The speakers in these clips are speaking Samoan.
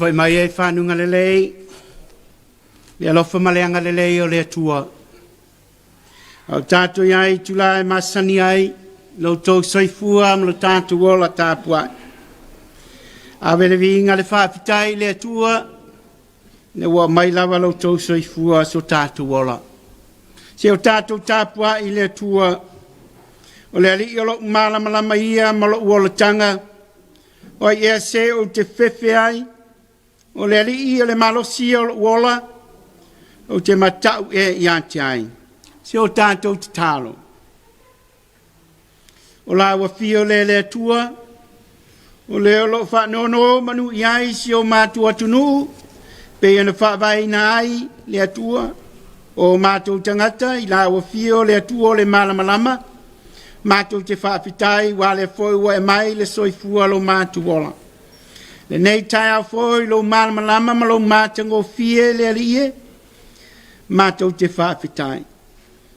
Talofa mai e fanuga lelei, le alofa ma le agalelei o le Atua. A o tātou i ai tula e masani ai, lo outou soifua ma lo tātou ola tapuai. Ave le viiga le faafetai i le Atua, ina ua aumai lava lo outou soifua so tātou ola. Se o tātou tapuai i le Atua, o le Alii o lo'u malamalama ia ma lo'u olataga, o ai ea se ou te fefe ai, o le Alii o le malosi ia o lo'u ola, ou te mata'u ea ia te ai. Se o tātou tatalo. O la ua fio lea le Atua, o lea o loo faanonomanu i ai si o matou atunuu, pei ona faavaeina ai le Atua, o matou tagata i la ua fio le Atua o le malamalama, matou te faafetai ua lea foi ua e mai le soifua lo matou ola. Lenei taeao foi lou malamalama ma lou matagofie le Alii e, matou te faafetai.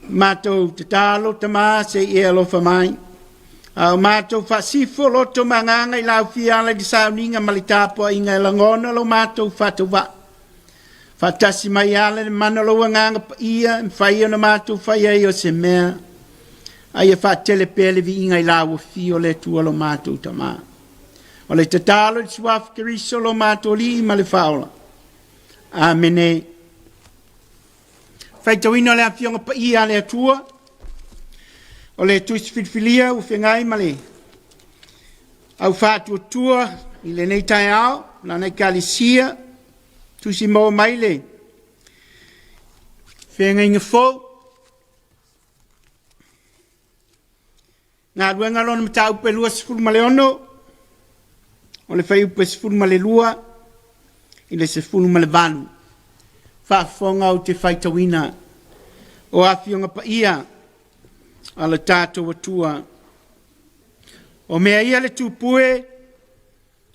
Matou tatalo Tama se i e alofa mai. A o matou faasifo loto ma agaga i lau fia ala i le sauniga ma le tapuaiga e lagona lo matou faatauvaa. Faatasi mai ala le mana o lou agaga paia e mafai ona matou fai ai o se mea. A ia faatele pea le viiga i lau afio le Atua lo matou Tama. O le tatalo i le Suafa Keriso lo matou Alii ma le Faaola. Amene. Faitauina le Afioga Paia a le Atua, o le Tusi Filifilia ua feagai ma le au faatuatua i lenei taeao, lana Ekalesia, tusi maua mai le Feagaiga Fou, Galuega lona mataupu e 26, o le fuaiupu e 12 i le 18. Faafofoga ou te faitauina o Afioga Paia a le tatou Atua. O mea ia le tupue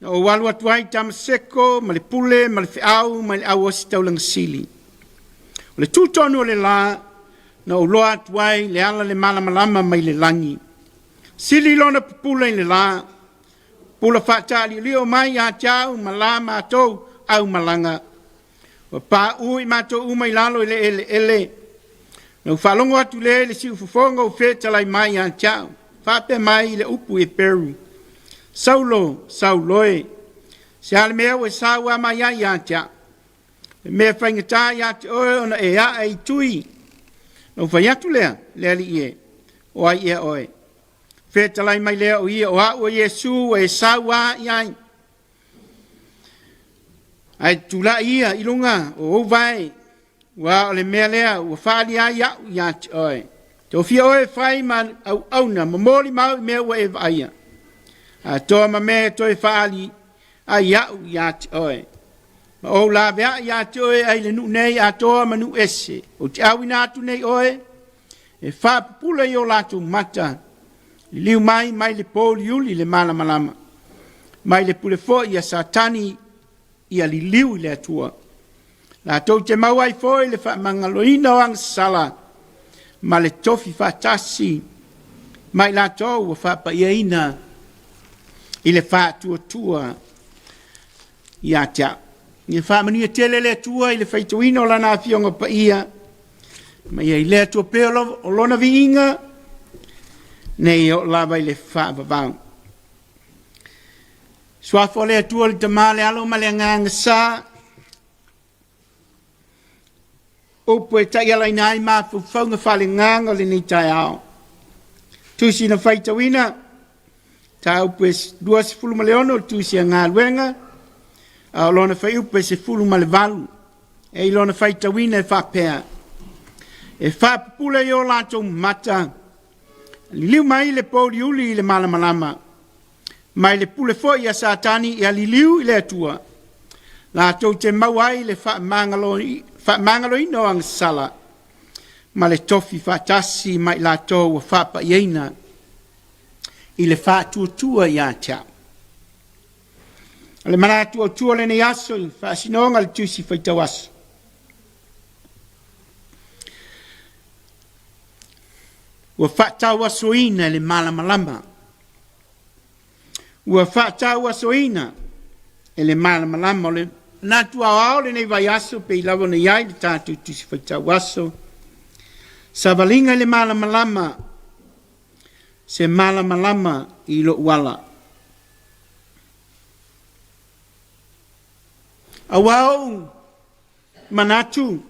Na ou alu atu ai i Tamaseko ma le pule ma le feau mai le au ositaulaga sili. O le tu tonu o le la, na ou loa atu ai le ala le malamalama mai le lagi. Sili lona pupula i le la, pupula faataaliolio mai ia te au ma la matou aumalaga. Ua pauu i matou uma i lalo i le eleele. Na ou faalogo atu lea i le siufofoga o fetalai mai ia te au, faapea mai i le upu i Eperu, Saulo, Saulo e, se a le mea ua e saua mai ai ia te au? Le mea faigata ia te oe ona e ae i tui. Na ou fai atu lea, le Alii e, o ai ea oe? Fetalai mai lea o ia, o au o Iesu ua e saua i ai. Ae tulai ia i luga o ou vae, ua o le mea lea ua faaalia ai au ia te oe. Tofia oe e fai ma auauna, momoli mau i mea ua e vaaia, atoa ma mea e toe faaali ai au ia te oe. Ma ou laveai ia te oe ai le nuu nei atoa ma nuu ese, ou te auina atu nei oe e faapupula i o latou mata, liliu mai mai le pouliuli le malamalama, mai le pule foi a Satani ia liliu i le Atua. Latou te maua ai foi le faamagaloina o agasala ma le tofi faatasi ma i latou ua faapaiaina i le faatuatua ia te au. Ia faamanuia tele le Atua i le faitauina o Lana Afioga Paia, ma ia i le Atua pea o Lona viiga, nei oo lava i le faavavau. Suafa o le Atua le Tama, le Alo ma le Agaga Sa, upu e taialaina ai mafaufauga faaleagaga o lenei taeao. Tusi na faitauina, mataupu e 26 o le tusi a galuega, a o lona fuaiupu e 18. E i lona faitauina e faapea, e faapupula i o latou mata, liliu mai le pouliuli i le malamalama, mai le pule foi a Satani ia liliu i le Atua, latou te maua ai le faamagaloina o agasala ma le tofi faatasi ma i latou ua faapaiaina i le faatuatua ia te au. O le manatu autu o lenei aso i faasinoga le tusi faitau aso. Ua faatauasoina e le malamalama. Ua faatauasoina e le malamalama. Manatu aoao lenei vaiaso pei lava ona i ai le tatou Tusi Faitau Aso, Savaliga i le Malamalama, se malamalama i lou ala. Aua ou manatu,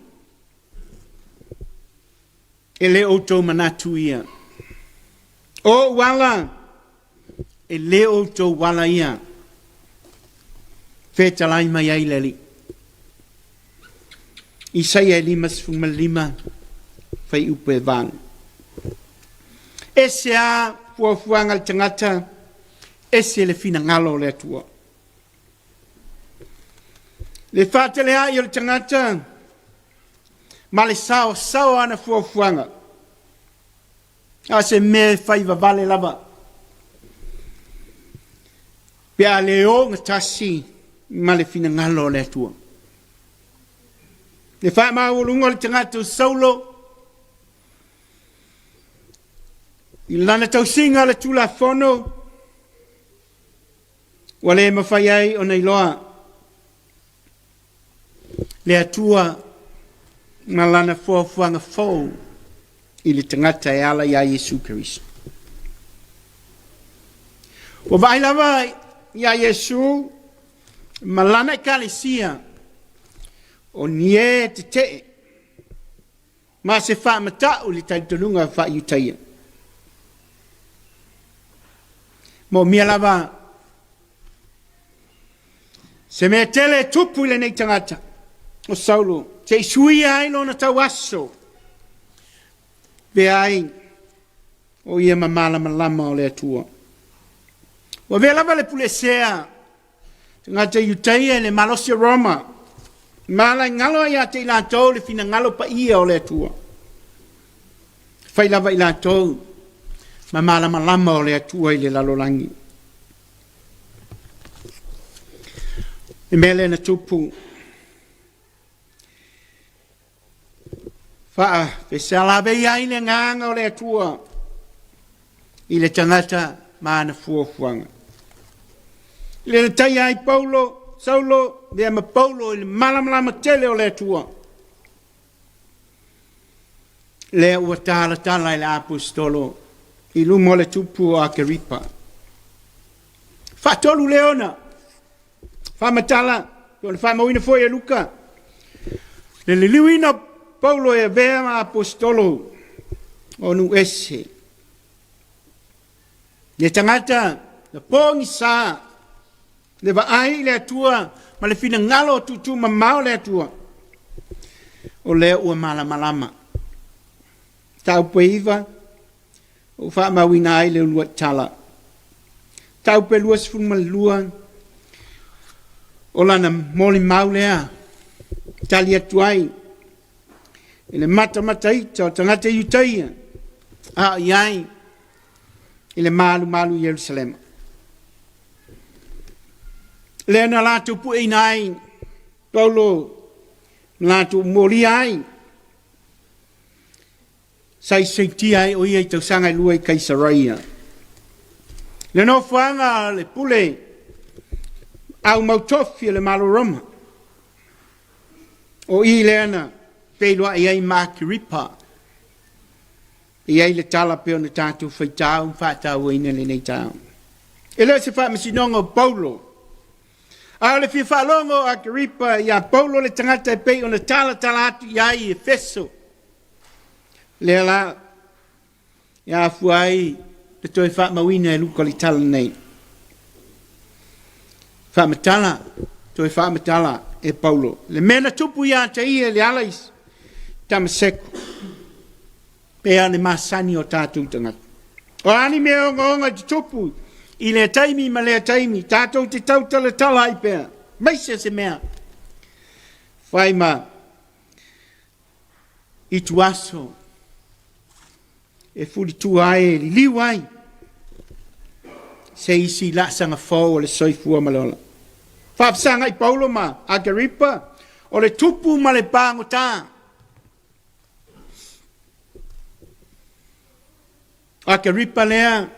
e le outou manatu ia. O ou ala, e le outou ala ia. Fetalai mai ai le Alii. Isaia e 55, fuaiupu e 8. Ese a fuafuaga a le tagata, ese le finagalo o le Atua. Le faateleai o le tagata ma le saosaoa o ana fuafuaga, a se mea e fai vavale lava, pe a le ogatasi ma le finagalo o le Atua. Le faamaualuga o le tagata o Saulo i lana tausiga o le Tulafono, ua le mafai ai ona iloa le Atua ma lana fuafuaga fou i le tagata e ala iā Iesu Keriso. Ua vaai lava iā Iesu ma lana ekalesia o ni e tete'e ma se faamata'u i le talitonuga faa-Iutaia. Moomia lava se mea tele e tupu i lenei tagata o Saulo, se i suia ai lona tauaso, avea ai o ia ma malamalama o le Atua. Ua avea lava le puleesea tagata Iutaia i le malosi o Roma, ma alaigalo ai ia te i latou le finagalo paia o le Atua. Fai lava i latou ma malamalama o le Atua i le lalolagi. Le mea lea na tupu, faafesalavei ai le agaga o le Atua i le tagata ma ana fuafuaga. I le taia ai Paulo, Saulo, lea ma Paulo i le malamalama tele o le Atua, lea ua talatala e le Aposetolo i luma o le tupu o Akeripa. Faatolu lea ona faamatala, o le faamauina foi e Luka, le liliuina o Paulo e avea ma Aposetolo o nuu ese. Le tagata na pogisa le vaai i le Atua ma le finagalo o tuutuumamao o le Atua, o lea ua malamalama. Mataupu e 9, ua faamauina ai le uluai tala. Mataupu e 22, o lana molimau lea, tali atu ai i le matamataita o tagata Iutaia a o i ai i le malumalu i Ierusalema. Lea na latou pueina ai Paulo na latou molia ai sa iseitia ai o ia i tausaga e lua i Kaisaraia. Le nofoaga o le pule au mautofi o le Malo Roma. O i lea na feiloai ai ma Akiripa. E i ai le tala pei ona tatou faitau ma faatauaina i lenei taeao. E le o se faamasinoga o Paulo, a o le fia faalogo o Akeripa iā Paulo le tagata e pei ona talatala atu i ai i Efeso. Lea la e afua ai le toe faamauina e Luka o le tala nei. Faamatala, toe faamatala e Paulo. Le mea na tupu ia te ia i le ala i Tamaseko, pe a le masani o tatou tagata. O a ni mea ogaoga i tutupu i lea taimi ma lea taimi, tatou te tautalatala ai pea, maise se mea, fai ma ituaso e fulitua ai, e liliu ai se isi laasaga fou o le soifua ma le ola. Faafesagai Paulo ma Agaripa o le tupu ma le pagota. Agaripa lea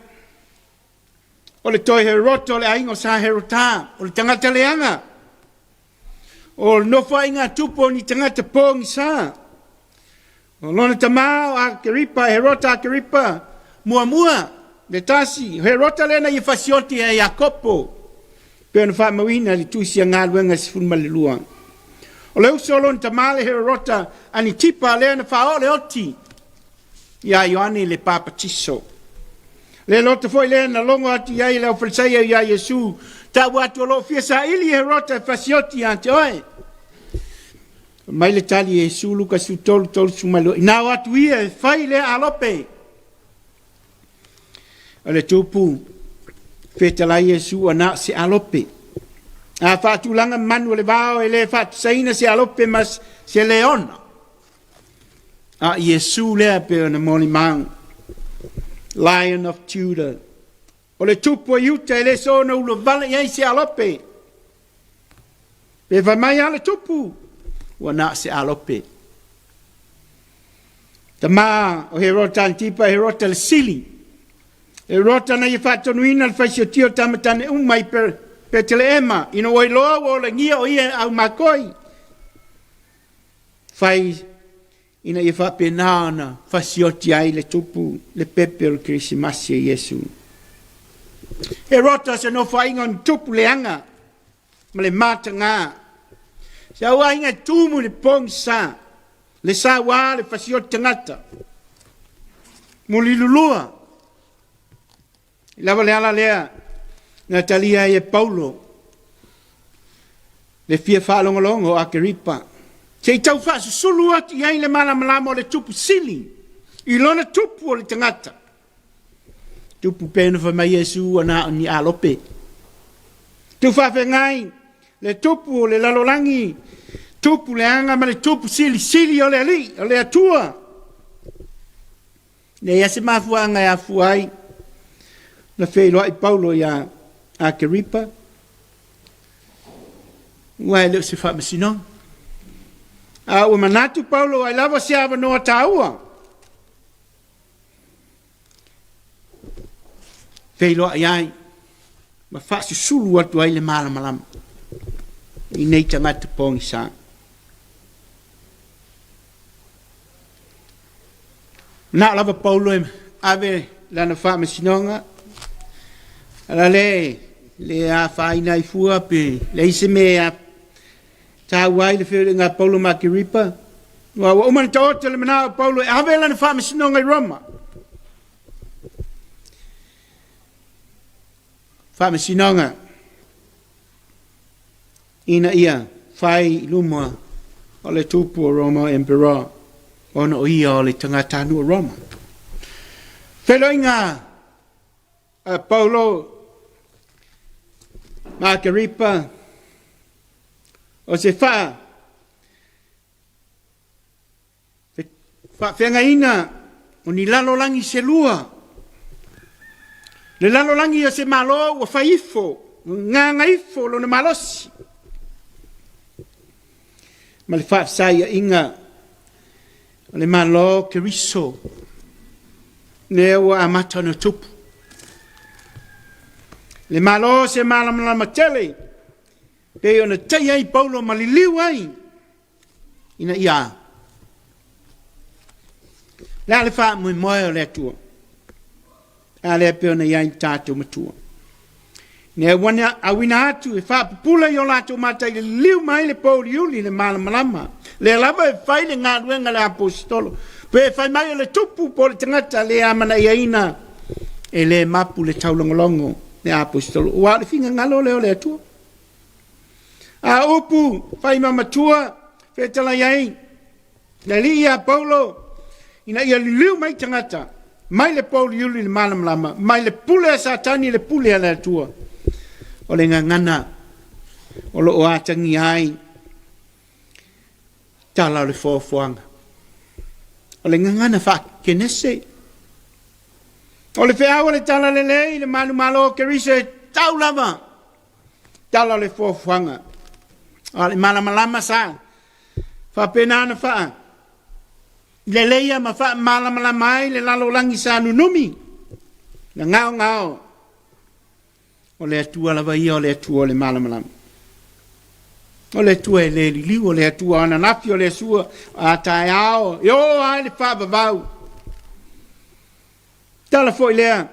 o le toe Heroto o le aiga o Sa Herota, o le tagata leaga. O le nofoaiga a tupu o ni tagata pogisa. O lona tama o Akeripa, Herota Akeripa muamua, le tasi, o Herota lea na ia fasioti ia Iakopo, pei ona faamauina i le Tusi a Galuega 12. O le uso o lona tama le Herota Anitipa lea na faaoo le oti ia Ioane le Papatiso. Le loto foi lea na logo atu i ai le aufalesaia ia Iesu, tau atu o lo o fia saili Herota e fasioti ia te oe. Fai mai le tali a Iesu, Luka 13, 32, Ina o atu ia e fai lea alope. O le tupu, fetalai Iesu ua na o se alope. A faatulaga manu o le vao e le faatusaina se alope ma se leona. A Iesu lea pe ona molimau. Lion of Judah. O le tupu o Iuta e le soona ulavale i ai se alope. Pe fai mai lava le tupu, ua na o se alope. Tama o Herota Antipa, Herota le sili. Herota na ia faatonuina le faisiotia o tamatane uma i Peteleema, ina ua iloa ua olagia o ia e au makoi. Fai ina ia faapena ona fasioti ai le tupu le pepe o le Kerisimasi a Iesu. Herota se nofoaiga o ni tupu leaga ma le mataga. Se auaiga e tumu i le pogisa, le sauā, le fasioti tagata. Mulilulua. I lava le ala lea na talia ai e Paulo le fia faalogologo o Akeripa, se i tau faasusulu atu i ai le malamalama o le tupu sili i lona tupu o le tagata. Tupu pei ona fai mai Iesu ua na o ni alope. Tufaafegai le tupu o le lalolagi, tupu leaga ma le tupu silisili o le Alii, o le Atua. Leai lava se mafuaaga e afua ai ona feiloai Paulo iā Akeripa, aua e le o se faamasinoga. A ua manatu Paulo ai lava se avanoa taua, feiloai ai ma faasusulu atu ai le malamalama i nei tagata pogisa. Na o lava Paulo e ave lana faamasinoga, ala le le afaina ai fua pe leai se mea e taua ai le feoaiga a Paulo ma Akeripa. Ua uma ona taoto le manao o Paulo e ave lana faamasinoga i Roma. Faamasinoga ina ia fai i luma o le tupu o Roma Emperor, ona o ia o le tagatanuu o Roma. Feiloaiga a Paulo ma Ageripa o se faa Faafeagaiga o ni lalolagi se lua. Le lalolagi o se Malo ua fai ifo, ua gaga ifo lona malosi. Ma le faafesaiaiga o le Malo Keriso, lea ua amata ona tupu. Le Malo se malamalama tele, pei ona taia ai Paulo ma liliu ai ina ia le a le faamoemoe o le Atua a lea pei ona i ai tatou matua. Ne ua auina atu e faapupula i o latou mata i le liliu mai le pouliuli le malamalama. Lea lava e fai le galuega a le aposetolo. Pe fai mai o le tupu po o le tagata le amanaiaina e le mapu le taulogologo le aposetolo. Ua o le finagalo lea o le Atua. A upu fai ma matua fetalai ai le alii ia Paulo ina ia liliu mai tagata mai le pouliuli i le malamalama, mai le pule a Satani i le pule a le Atua. O le gagana o lo o atagia ai tala o le foafoaga. O le gagana faakenese. O le feau o le tala lelei i le manumalo o Keriso e tau lava tala o le foafoaga. A o le malamalama sa faapena ona faa leleia ma faamalamalama ai le lalolagi sa nunumi na gaogao o le Atua lava ia o le Atua o le malamalama. O le Atua e le liliu, o le Atua o ananafi, o le Atua a taeao, e oo lava i le faavavau. Tala foi lea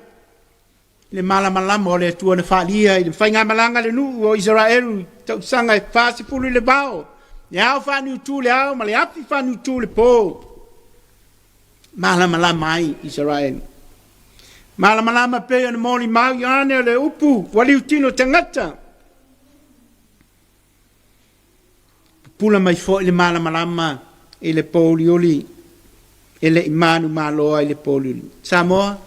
i le malamalama o le Atua na faaalia i le faigamalaga a le nuu o Isaraelu i tausaga e 40 i le vao, le ao faaniutu i le ao ma le afi faaniutu i le po. Malamalama ai Isaraelu. Malamalama pei ona molimau Ioane o le upu ua liutino tagata. Pupula mai foi le malamalama i le pouliuli e le i manumalo ai le pouliuli. Samoa,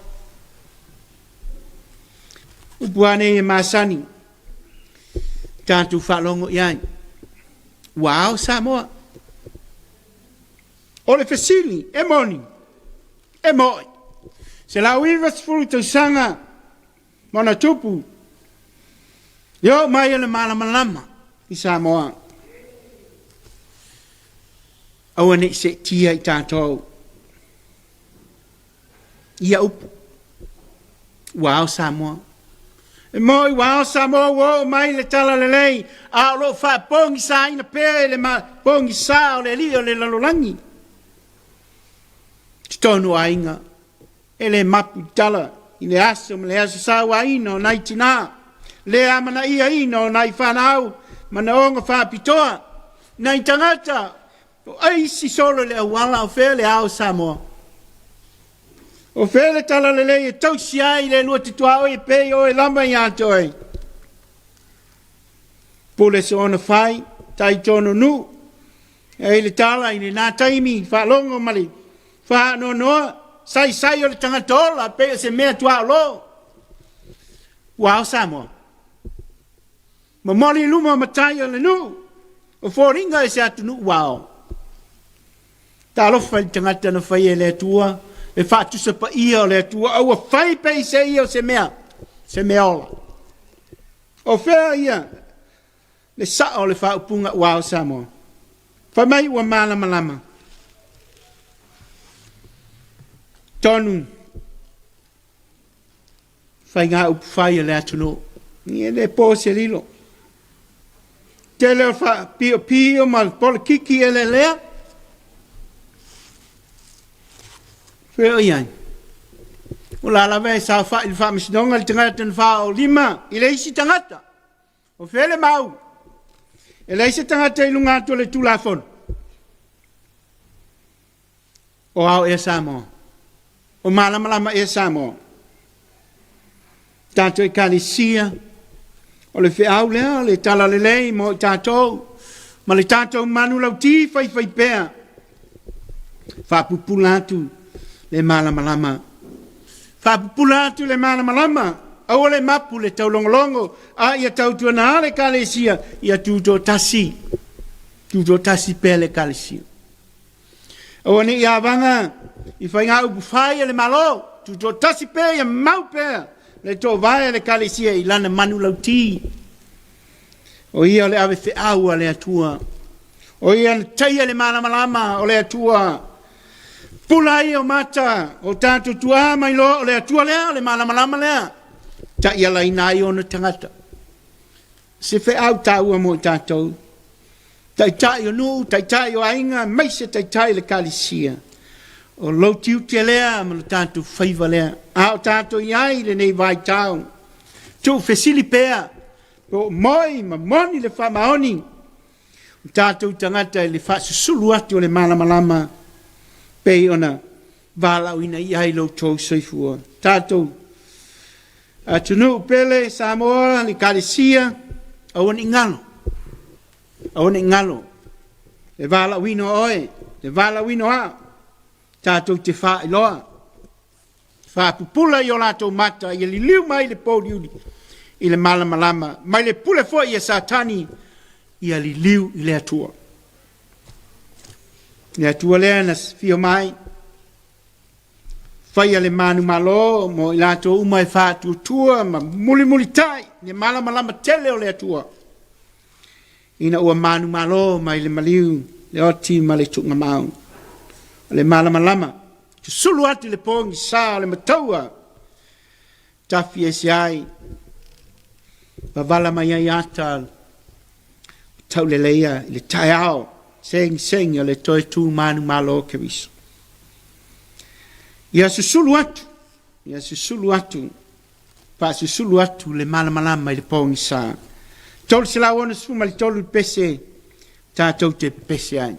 upu lava nei e masani, tatou faalogo i ai, ua ao Samoa. O le fesili, e moni, e moi, 190 tausaga ma ona tupu, e oo mai le malamalama i Samoa. Aua ne i seetia i tatou ia upu, ua ao Samoa. E moi ua ao Samoa ua oo mai le talalelei, a o lo o faapogisaina pea i le pogisa o le alii o le lalolagi. Totonu o aiga, e le mapu i tala i le aso ma le aso sauaina o nai tinā, le amanaiaina o nai fanau, manaoga faapitoa, nai tagata o aisi solo i le auala o fea le ao Samoa. O fea le talalelei e tausi ai le lua te tuaoi e pei oe lava ia te oe. Pule soona fai, tai tono nuu, e ai le tala i lena taimi, faalogo ma le faanoanoa, saisai o le tagata ola pei o se mea tuaolo. Ua ao Samoa. Momoli i luma o matai o le nuu, o foliga i se atunuu ua ao. Talofa i le tagata na faia e le Atua, le faatusa paia o le Atua, a ua fai pei se ia o se mea, se mea ola. O fea ia le sao o le faaupuga ua ao Samoa? Fai mai ua malamalama. Tonu faiga upu fai a le atunuu. E le po se lilo. Tele o faapiopio ma polokiki elelea. Fea o i ai? O la lava e saofai i le faamasinoga le tagata na faaolima i le isi tagata. O fea le mau? E leai se tagata i luga atu o le Tulafono. O ao ea Samoa? O malamalama ea Samoa? Tatou Ekalesia, o le feau lea o le talalelei mo i tatou ma le tatou manulauti faifaipea. Faapupula atu le malamalama. Faapupula atu le malamalama. Aua le mapu le taulogologo, a ia tautuana le Ekalesia, ia tutoatasi. Tutoatasi pea le Ekalesia. Aua ne i avaga i faigaupu fai a le Malo, tutoatasi pea ia mau pea le toovae a le Ekalesia i lana manulauti. O ia o le ave feau a le Atua. O ia na taia le malamalama o le Atua. Pula ai o mata o tatou tuaa mai loa o le Atua lea, o le malamalama lea. Taialaina ai ona tagata. Se feau taua mo i tatou. Taitai o nuu, taitai o aiga, aemaise taitai o le Ekalesia. O lou tiute lea ma lo tatou faiva lea. A o tatou i ai i lenei vaitau, tuufesili pea, po o moi ma moni le faamaoni o tatou tagata i le faasusulu atu o le malamalama pei ona valaauina i ai lo outou soifua. Tatou atunuu pele, Samoa, le Ekalesia, aua ne i galo, aua ne i galo le valaauina o oe, le valaauina o au, tatou te faailoa, faapupula i o latou mata, ia liliu mai le pouliuli i le malamalama, mai le pule foi a Satani, ia liliu i le Atua. Le Atua lea na fia mai, faia le manumalo mo i latou uma e faatuatua ma mulimulitai le malamalama tele o le Atua, ina ua manumalo mai le maliu, le oti ma le tuugamau. O le malamalama, susulu atu i le pogisa o le mataua, tafi ese ai, vavala mai ai ata. Tauleleia i le taeao segisegi o le toe tu manumalo o Keriso. Ia susulu atu, ia susulu atu, faasusulu atu le malamalama i le pogisa. 363 le pese tatou te pepese ai.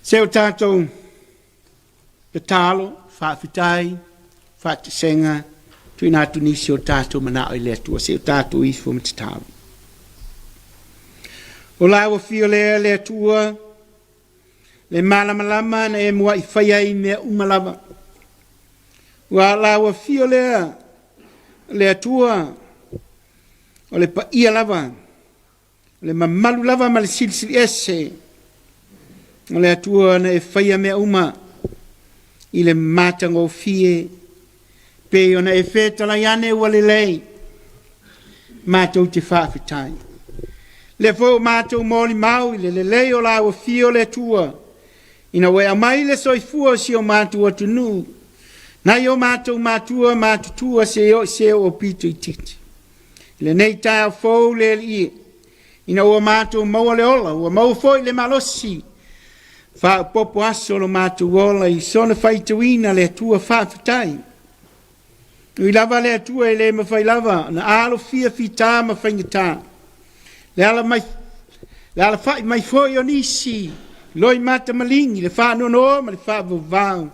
Se o tatou tatalo, faafetai, faatesega, tuuina atu nisi o tatou manao i le Atua, se o tatou ifo ma tatalo. O lau afio lea le Atua, le malamalama na e muai fai ai mea uma lava. Ua lau afio lea le Atua, o le paia lava, o le mamalu lava ma le silisili ese, o le Atua na e faia mea uma. i le matagofie pei ona e fetalai ane ua lelei, matou te faafetai. Lea foi ua matou molimau i le lelei o lau afio le Atua, ina ua e aumai le soifua o si o matou atunuu, nai o matou matua matutua se i oo i se ua pito itiiti. I lenei taeao fou le Alii, ina ua matou maua le ola, ua maua foi le malosi, faaopoopo aso o lo matou ola i sona faitauina le Atua faafetai. Ui lava le Atua e le mafai lava ona alofia fita ma faigata, le ala mai le alafai mai foi o nisi loimata maligi, le faanoanoa ma le faavauvau.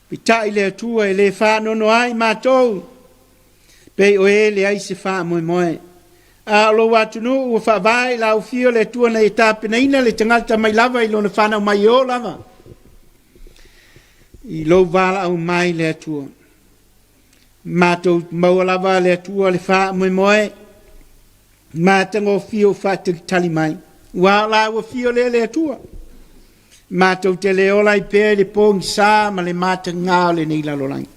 Peitai le Atua e le faanoanoa ai matou, pei o e leai se faamoemoe. A o lou atunuu ua faavae i lau afio le Atua na ia tapenaina le tagata mai lava i lona fanau mai e oo lava i lou valaau mai le Atua. Matou maua lava le Atua le faamoemoe matagofie o faatalitali mai. Ua o lau afio lea le Atua. Matou te le ola ai pea i le pogisa ma le matagā o lenei lalolagi.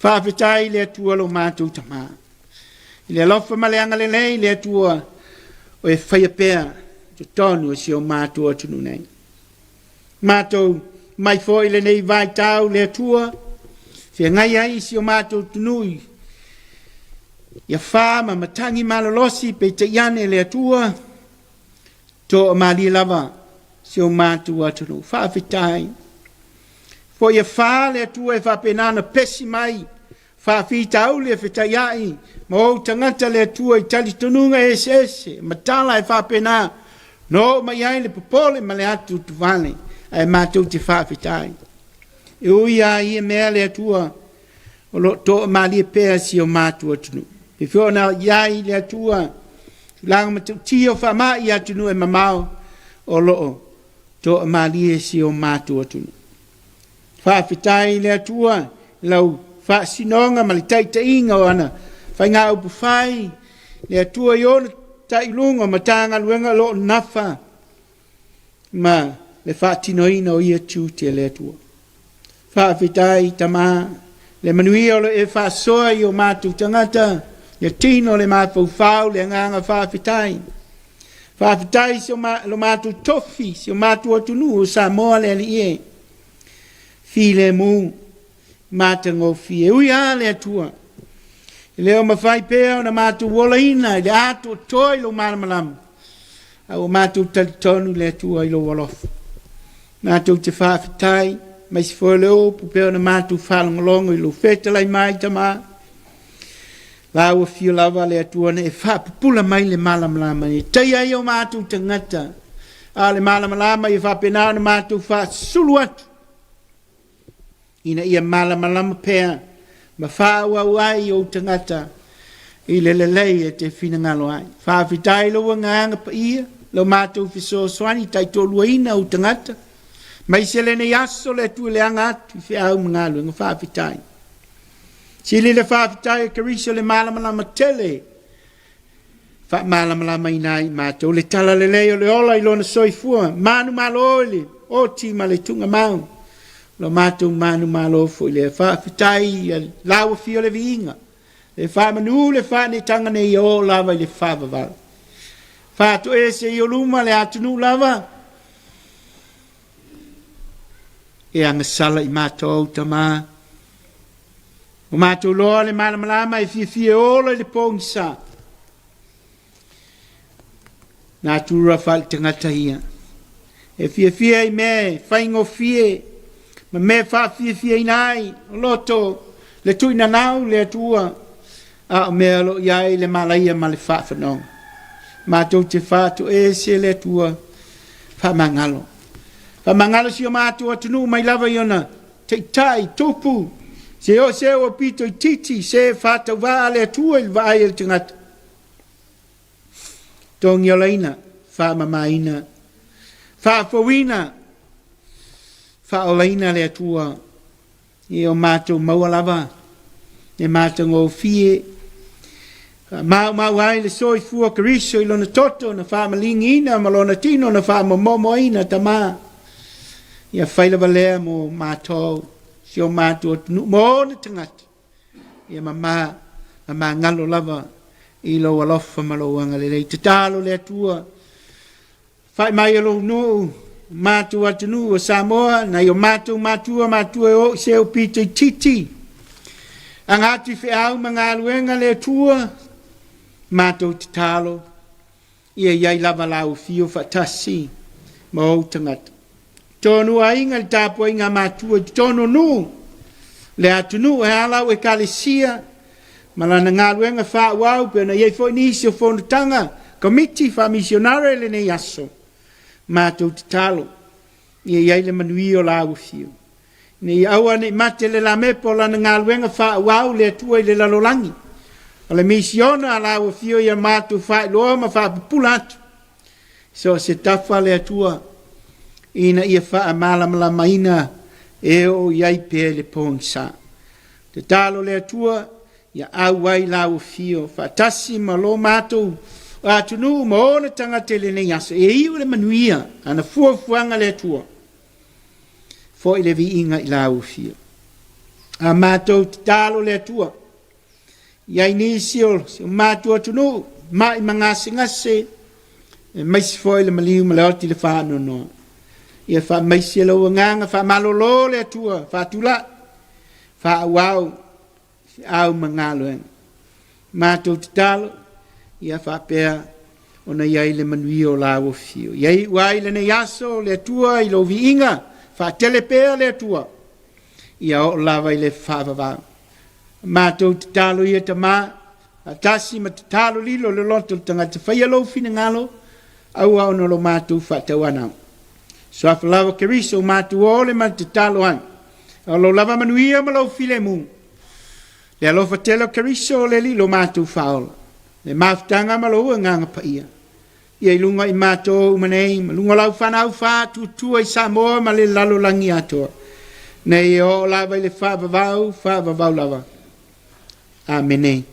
Faafetai i le Atua lo matou Tama. I le alofa ma le agalelei le Atua o e faia pea totonu o si o matou atunuu nei. Matou mai foi lenei vaitau le Atua, feagai ai si o matou atunuu i ia fa ma matagi malolosi, peitai ane le Atua, toamalie lava si o matou atunuu. Faafetai. Foi ia fa le Atua e faapena ona pesi mai faafitauli e fetaiai ma ou tagata le Atua i talitonuga eseese ma tala e faapena na oo mai ai le popole ma le atuatuvale, ae matou te faafetai. E ui lava i ia mea le Atua o lo o toamalie pea si o matou atunuu. E pei ona i ai le Atua tulaga matautia o faamai i atunuu e mamao, o lo o toamalie si o matou atunuu. Faafetai i le Atua i lau faasinoga ma le taitaiga o ana faigaupu fai, le Atua i ona tailuga o Matagaluega o lo o nafa ma le faatinoina o ia tiute le Atua. Faafetai Tama, le manuia o lo o e faasoa i o matou tagata, le tino, le mafaufau, le agaga faafetai. Faafetai si o lo matou tofi, si o matou atunuu o Samoa le Alii e. Filemu, matagofie. Ui lava le Atua, e le o mafai pea ona matou olaina i le atoatoa i lou malamalama, a ua matou talitonu le Atua i lou alofa. Matou te faafetai, aemaise foi o le upu pei ona matou faalogologo i lou fetalai mai, Tama. La ua afio lava le Atua na e faapupula mai le malamalama e taia ai o matou tagata, a o le malamalama ia faapena ona matou faasulu atu ina ia malamalama pea ma faaauau ai ou tagata i le lelei e te finagalo ai. Faafetai lou agaga paia, lo matou fesoasoani taitoaluaina ou tagata, mai se lenei aso le Atua le aga atu i feau ma galuega. Faafetai. Sili le faafetai e Keriso le malamalama tele faamalamalamaina ai i matou le tala lelei o le ola i lona soifua manumalo i le oti ma le tuugamau lo matou manumalo foi lea. Faafetai i lau afio le viiga, le faamanu le faanetaga nei ia oo lava i le faavavau. Faatoese i o luma le atunuu lava e agasala i matou Tama. Ua matou loa le malamalama e fiafia e ola i le pogisa. Natura faale-tagata ia. E fiafia i mea e faigofie ma mea e faafiafiaina ai o loto le tuuinanau le Atua, a o mea o lo o i ai le malaia ma le faafanoga. Matou te faatoese le Atua faamagalo. Faamagalo si o matou atunuu mai lava i ona taitai, tupu, se o se ua pito itiiti, se faatauvaa le Atua i le vaai a le tagata. Togiolaina, faamamaina, faafouina, faaolaina le Atua i o matou maua lava le matagofie. Faamaumau ai le soifua Keriso i lona toto na faamaligiina ma lona tino na faamomomoina Tama. Ia fai lava lea mo matou, si o matou atunuu, mo ona tagata. Ia ma magalo lava i lou alofa ma lou agalelei. Tatalo le Atua, fai mai e lou nuu, matou atunuu o Samoa, nai o matou matua matua e o i se pito i titi, aga atu i feau ma galuega le Atua, matou tatalo, ia i ai lava lau afio faatasi ma ou tagata. Tonu aiga le tapuaiga a matua i totonu o nuu, le atunuu e a lau ekalesia ma lana galuega faaauau pe ona i ai foi nisi o fonotaga komiti faamisionare i lenei aso. Matou tatalo ia i ai le manuia o lau afio. Ne i aua ne i mate le lamepo o lana galuega faaauau le Atua i le lalolagi. O le misiona a lau afio ia matou faailoa ma faapupula atu. So o se tafa le Atua ina ia faamalamalamaina e oo i ai pea i le pogisa. Tatalo le Atua ia auai lau afio faatasi ma lo matou atunuu ma ona tagata i lenei aso. E iu le manuia ana fuafuaga le Atua. Foi le viiga i lau afio. A matou tatalo le Atua, i ai nisi o si o matou atunuu, mai ma gasegase, aemaise foi le maliu ma le oti le faanoanoa. Ia faamaise lou agaga, faamalolo le Atua, faatulai, faaauau, feau ma galuega. Matou tatalo, ia faapea ona i ai le manuia o lau afio. Ia iu ai lenei aso le Atua i lou viiga, faatele pea le Atua, ia oo lava i le faavavau. Matou tatalo ia Tama, faatasi ma tatalo lilo le loto o le tagata, faia lou finagalo, aua ona lo matou faatauanau. Suafa lava Keriso matou ole ma le tatalo ai. O lou lava manuia ma lou filemu. Le alofa tele o Keriso le Alii lo matou faaola. Le mafutaga ma lou agaga paia. Ia i luga i matou uma nei, ma luga o lau fanau faatuatua i Samoa ma le lalolagi atoa. Nei e oo lava i le faavavau, faavavau lava. Amene.